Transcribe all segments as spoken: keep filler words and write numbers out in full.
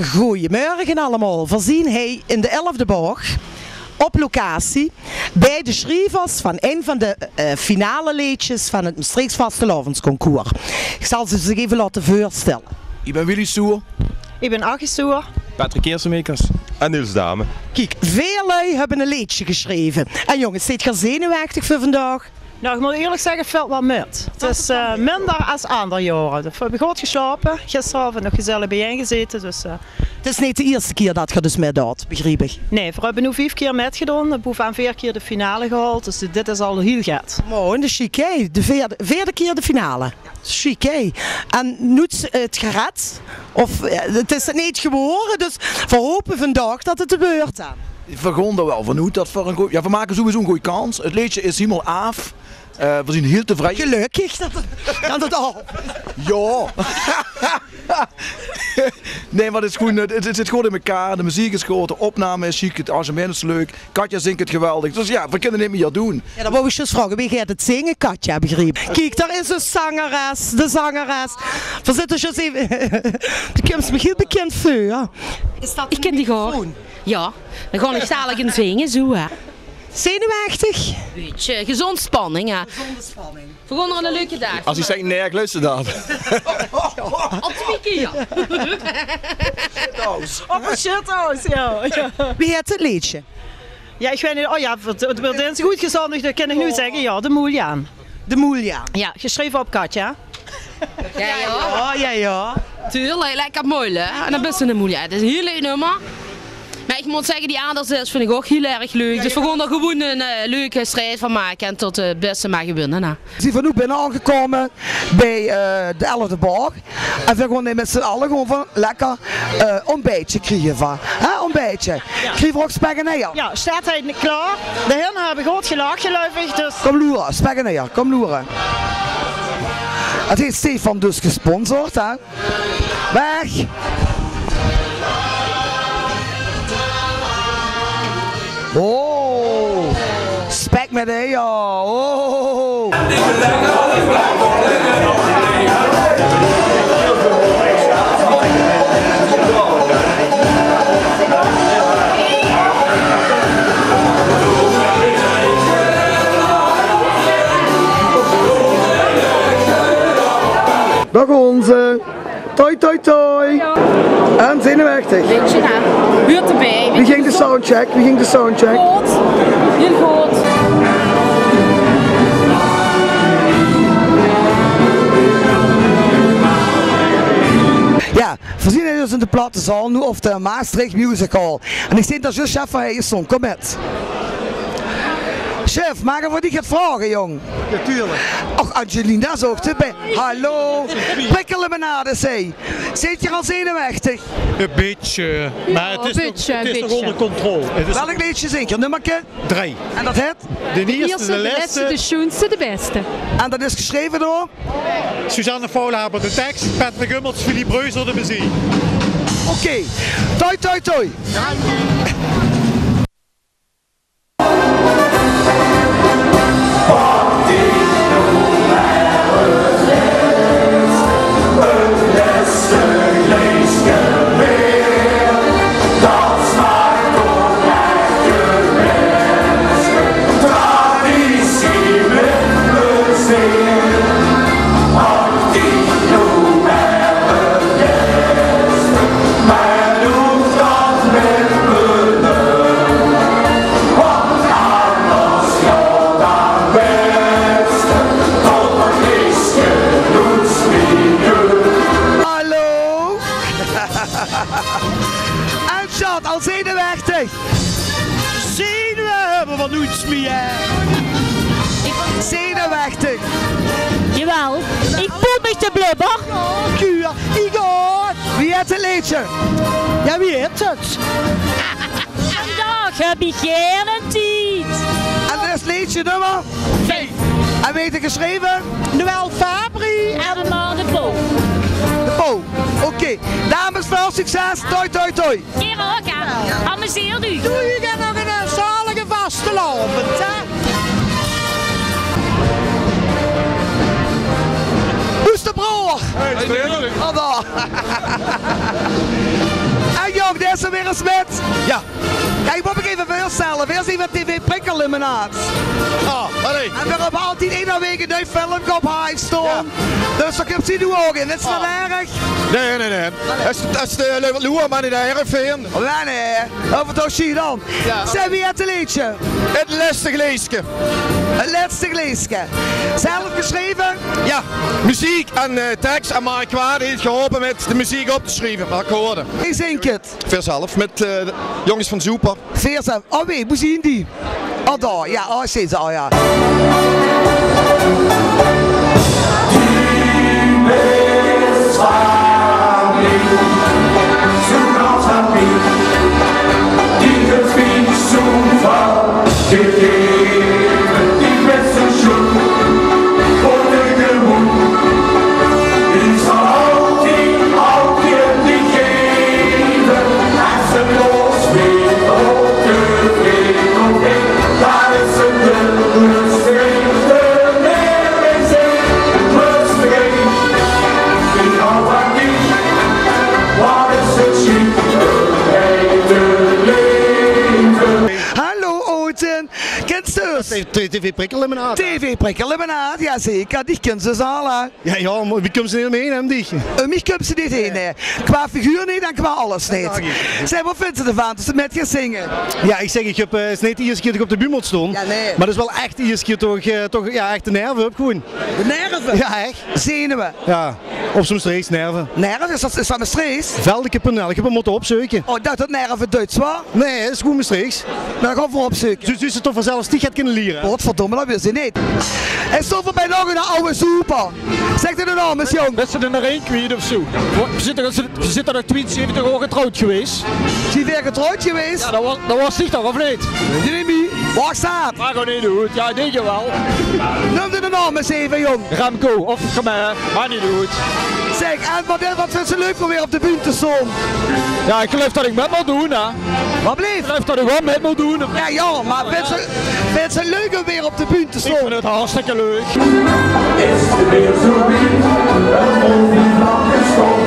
Goeiemorge allemaol. Veer zien hei in de Elfde Boog op locatie bij de sjrievers van ein van de, eh, finaleleedsjes van het Mestreechs Vastelaovendsconcours. Ich zal ze zich effe laote veurstelle. Ich bin Willy Soer. Ich bin Aggie Soer. Patrick Eersemakers. En Niels Dame. Kiek, veer lui höbbe ein leedsje gesjreve. En jónges, zeet geer zenuwechtig veur vandaag? Nou, ich mót ierlik zègke, 't vèlt waal mit. 't Is, eh, minder es aander jaore. Veer höbbe good gesjlaope. Gisteraovend nog gezellig biejein gezete, dus, eh. 't Is neet de ierste kier det geer dus mitdoot, begriep ich. Nae, veer höbbe noe vief kier mitgedaon. Boevenaan veer kier de finale gehaold, dus dit is al hiel get. Mooi, det is sjiek, hè? De veerde, veerde kier de finale. Sjiek, hè? En noets het gered? Of, eh, het is het neet gewore, dus veer hope vandaag det het gebeurt dan. Veer gaon d'r waal vanoet det veer ein gooj, jao, veer make sowieso ein gooj kans. Het leedsje is hielemaol aaf. Eh, veer zien hiel tevreje. Gelökkig det het, det het al. Jao. Nae, mer het is gewoen, het, het zit good in mekaar. De meziek is good, de opname is sjiek, het arrangement is leuk. Katja zingk het geweldig. Dus jao, veer kinne neet mieër doon. Jao, det wou ich zjus vraoge. Wae geit het zinge? Katja, begriep ich. Kiek, dao is de zangeres, de zangeres. Veer zitte zjus effe. Doe kums mich hiel bekind veur. Ich kin die gaar. Jao, dan gaon ich zalig zinge, zoe, hè. Zenuwechtig? Bietje, gezónde spanning, hè. Gezónde spanning. Veer gaon d'r eine leuke daag van make. Es ich zègk: nae, ich luister dan. Al twie kier. Op 't Shithouse, jao, jao. Wie hèt het leedsje? Jao, ich weit neet. O jao, 't, 't weurt ins good gezóndig, det kin ich noe zègke. Jao, De Moeljaan. De Moeljaan. Jao, gesjreve op Katja. Jao, jao. Jao, jao. Tuurlik, lekker mooi, hè? En dan bis se de Moeljaan. Het is ein hiel leuk nummer. Mer ich mót zègke, die aander zes vinj ich ouch hiel erg leuk. Dus veer gaon d'r gewoen ein, eh, leuke sjtried van make en tot de bèste maag winne, hè. Veer zien vanoet binne aangekómme bie, eh, de Elfde Boog. En veer gaon hei mit z'n alle gewoen van lekker, eh, ontbijtje kriege van. Hè, ontbijtje. Jao. Kriege veer ouch spek en eier? Jao, steit hei klaor. De hinne höbbe good gelach, geluif ich, dus. Kóm loere, spek en eier, kóm loere. Het heet Stefan dus gesponsord, hè. Weg! Oh! Spek mit eier! Oh! Dao gaon ze. Toi, toi, toi. En zenuwechtig? Bietje, hè. Huurt d'rbie. Wie ging de soundcheck? Wie ging de soundcheck? Good. Hiel good. Jao, veer zien hei dus in de Platte Zaal noe, of de Maastricht Music Hall. En ich zeen det zjus Sjef hei is, kóm mit. Sjef, maag ich dich get vraoge, jóng? Natuurlik. Och, Angelina is ouch d'rbie. Hallo. Prikkellimonade, zèk. Zeet geer al zenuwechtig? Ein bietje, mer het is nog, het is nog ónger controle. Welk leedsje zingk geer? Nummerke? Drei. En det hèt? De ierste, de lèste, de sjoenste, de bèste. En det is gesjreve door? Suzanne Faulhaber de teks, Patrick Gummels, Philippe Reuser de meziek. Oké. Toi, toi, toi. Hallo? En sjat, al zenuwechtig? Zenuwe höbbe veer noets mieër. Zenuwechtig? Jawel, ich voel mich de blubber. Kuur, Igor. Wie hèt het leedsje? Jao, wie hèt het? Vandaag höb ich geine tied. En det is leedsje nummer? Vief. En wae heet 't gesjreve? Noël Fabri en Armand de Pauw. De Pauw. Oké. Dames, väöl succes. Toi, toi, toi. Geer ouch, hè. Amuseert uch. Doot uch nog ein, eh, zalige vastelaovend, hè. Boe is de broor? Hallo. Dizze weer ins mit. Jao. Kiek, ich mót mich effe veurstelle. Veer zeen van TV Prikkellimonade. Ah, allee. En veer höbbe altied eder waek ein nuuj filmke op Hive staon. Jao. Dus dao kump ze noe ouch in. Is dat erg? Nae, nae, nae. Es, es de lui wat loere, mer neet erg, Fien. Nae, nae. Euver toch sjiet dan. Jao. Zèk, wie hèt 't leedje? 't Lèste Gleeske. 't Lèste Gleeske. Zelf gesjreve? Jao. Meziek en, eh, teks. En Mark Kwaad haet geholpe mit de meziek op te sjrieve. Akkoorde. Wae zingk 't? Veer zelf mit, eh, de jónges van Zoeper. Veer zelf. Oh, wae, wo zeen die? Oh, dao. Jao, oh, ich zeen ze al, jao. Hallo, Oten. Kins se us? TV Prikkellimonade. TV Prikkellimonade, jao zeker. Dich kins us al, hè? Jao, jao, mer wie kums se neet mit, hè, dich? Eh, mich kums se neet heen, hè. Qua figuur neet en qua alles neet. Jao, dank dich. Zèk, waat vinjs se d'rvan det se mit geis zinge? Jao, ich zèk, ich höb, eh, 't is neet de ierste kier det ich op de bühne mót staon. Jao, nae. Mer 't is waal ech de ierste kier det ich, eh, toch, jao, ech de nerve höb gewoon. De nerve? Jao, ech. Zenuwe? Jao, op z'n Mestreechs, nerve. Nerve? Is det, is det Mestreechs? Veldeke punt nl, ich höb 'm mótte opzeuke. Oh, ich dach det nerve Duits waas. Nae, 't is gewoon Mestreechs. Dan gaon v'r opzeuke. Zóws se toch vanzelf dich get kinne liere, hè? Godverdomme, det wis ich neet. En stóng veurbie nog eine awwe zoeper. Zèk de naam ins, jóng. Is 't eine renkwiet of zoe? Veer zitte, veer zitte nog twieënzeventig jaor getrouwd gewaes. Zeen veer getrouwd gewaes? Jao, det waas, det waas dich toch, of neet? Weit ich neet mie. Waat is det? Maak ouch neet oet. Jao, ich dink 't waal. Neum de naam ins effe, jóng. Remco, of, eh, maak neet oet. Zèk, en waat, waat vinjs se leuk veur weer op de bühne te staon? Jao, ich geluif det ich mit maag doon, hè. Waat blief? Ich geluif det ich waal mit maag doon. Jao, jao, mer vinjs se, vinjs se 't leuk óm weer op de bühne te staon? Ich vinj 't hartstikke leuk. Is 't weer zoe wied, 't mót weer gestop.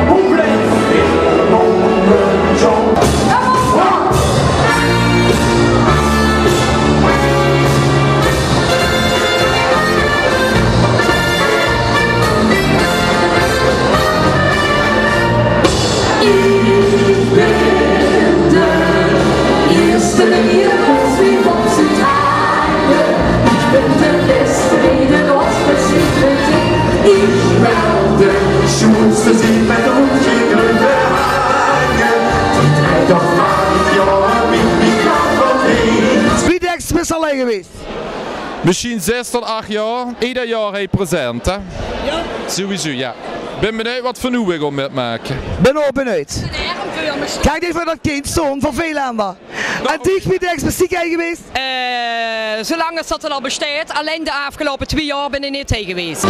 Hoe blief 't? Ich bin de ierste, dee op de bühne steit. Ich bin de bèste, dee de Noordzee besjitj. Ich bön de sjoenste, dee mit de roet gekleurde haore. Dee drejt al twintig jaor mit mich. Wie dèks bis se al allein gewaes? Mesjiens zès tot ach jaor. Eder jaor hie present, hè? Jao? Sowieso, jao. Bin benuujd waat v'r noe weer gaon mitmake. Bin ouch benuujd. Kiek, dit veur det kind zoon vervelende. En dich, wie dèks bis se hie gewaes? Eh, zoe lang es det 't al besteit. Allein de aafgeloupe twieë jaor bin ich neet hie gewaes.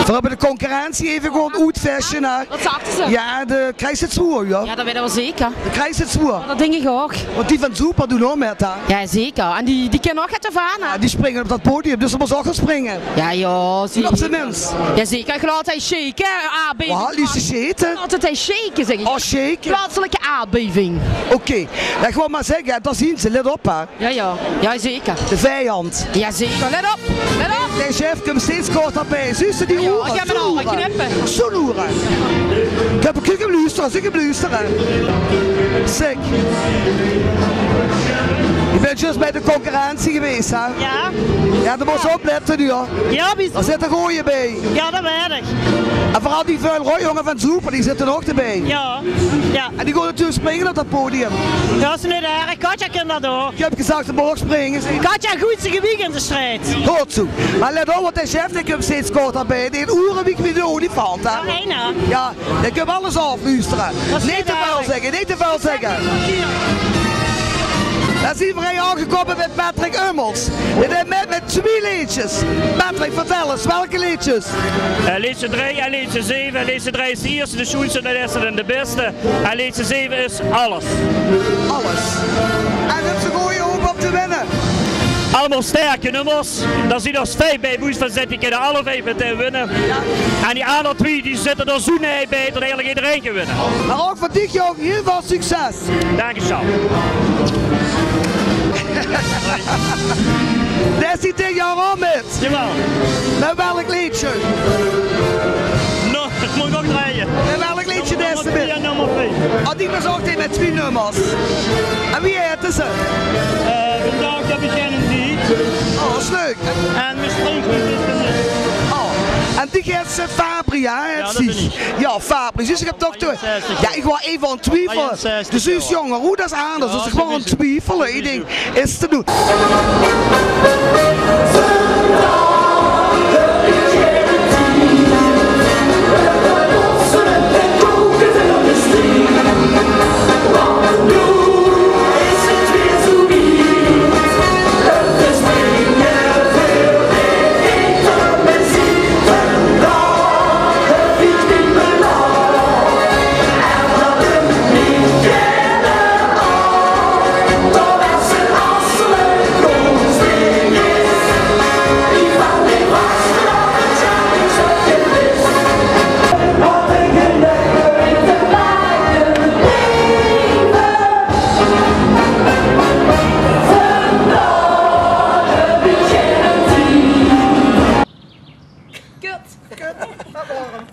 V'r höbbe de concurrentie effe gewoon oetversje, hè. Waat zagte ze? Jao, de kriegs 't zwoer, jao. Jao, det weit ich waal zeker. De kriegs 't zwoer. Jao, det dink ich ouch. Want die van Zoeper doon ouch mit, hè? Jao, zeker. En die, die kinne ouch get d'rvan, hè? Jao, die springe op det podium, dus dao mós se ouch op springe. Jao, jao, zeker. Op z'n mins. Jao, zeker. Ich laot 't shake, hè. Aardbeving. Waat, lies se shake? Laot 't shake, zèk ich. Oh, shake. Plaatselijke aardbeving. Oké. Jao, ich wól mer zègke, dao zeen ze, let op, hè. Jao, jao. Jao, zeker. De vijand. Jao, zeker. Let op. Let op. De chef kump steeds korter bie. Zuus se die oere? Jao, ich höb 'm al. Zoe'n oere. Zoe'n oere. Ich höb, kiek 'm loestere, zèk 'm loestere. Zèk. Doe bös zjus bie de concurrentie gewaes, hè? Jao. Jao, doe mós oplètte noe, huur. Jao, wie... Dao zitte gooj bie. Jao, dat weit ich. En veural die väöl rotjonges van Zoepen, die zitte d'r ouch bie. Jao. Jao. En die goon natuurlik springe op dat podium. Jao, is neet erg. Katja kin dat ouch. Ich höb gezag, ze maag springe, zèk. Katja, good, ze gewig in de strijd. Good zoe. Mer lèt op, want de chef, dae kump steeds korter bie. Dae haet oere wie, wie 'nen olifant, hè? Jao, ich höb alles aafgeluusterd. Neet te väöl zègke, neet te väöl zègke. Dan zien v'r hie aangekómme bie Patrick Ummels. Dae deit mit mit twie leedjes. Patrick, vertèl ins, welke leedjes? Eh, leedje drei en leedje zeve. En leedje drei is 't ierste, de sjoenste, en de ierste en de bèste. En leedje zeve is Alles. Alles. En höbs se gooj hoop op te winne? Allemaol sterke nummers. Dao zien d'r vief bie, boe se van zaes, die kinne alle vief metein winne. Jao. En die anger twie, die zitte d'r zoe neet bie tot eigelik ederein kan winne. Mer ouch veur dich, jóng, hiel väöl succes. Dank je, Sjaal. Dao is 'r, Jan Rommens. Jawaal. Mit welk leedje? Nog, ich mót nog drejje. Mit welk leedje deis se mit? Nummer twee en nummer twee. Oh, die waas ouch mit twie nummers. En wie heite ze? Eh, Vandaag heb ik geen tied. Oh, dat is leuk. En Misschien komt het niet. Oh, en die heet, eh, Fabri, hè? Jao, dat bin ich. Jao, Fabri. Zuus se, ich höb toch... Jao, ich waor effe aan 't twiefele. Zuus se, jóng, wie dat is anders. Dus ich waor aan 't twiefele. Ich dink, is te doen. Kut.